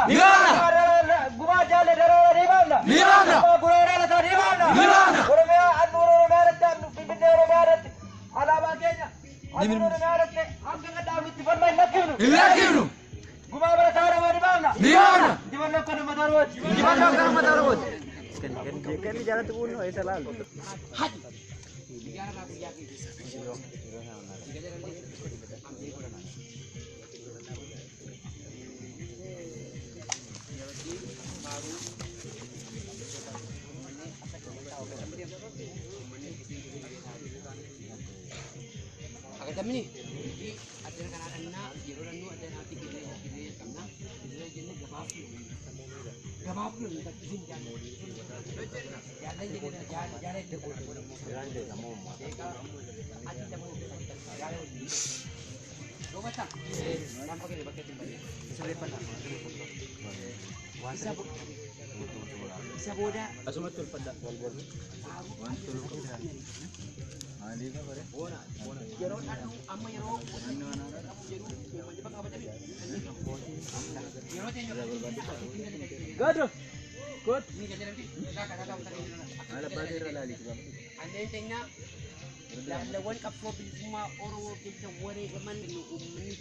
baafna. Ni baafna. Gumaa jaalle daraara ni baafna. Ni baafna. Gumaa guraaraa lataa ni baafna. Ni baafna. Oromiyaa handhuura Oromiyaa irratti Finfinnee Oromiyaa irratti alaabaa keenya handhuura Oromiyaa irratti hanga gadhaabnutti falma hin lakkifnu. Hin lakkifnu. Gumaa barataa Oromoo ni baafna. Ni baafna. Injifannoo kan uummata Oromooti. Injifannoo kan uummata Oromooti. Agatamni addana kanaa dhannaa yeroo dhannuu addana kanatti dirree dirree qabna dirree jenne gabaabduu gabaabduu isin jaalladha jaalladha jaalladha isa booda Asumatti ulfadha. Yeroo dhannuu amma yeroo qabu jedhu uummanni bakka qabatame yeroo teenya Gado. Kot. Anneen teenya jaalawwan qabsoo bilisummaa Oromoo keessa wareegaman uummanni.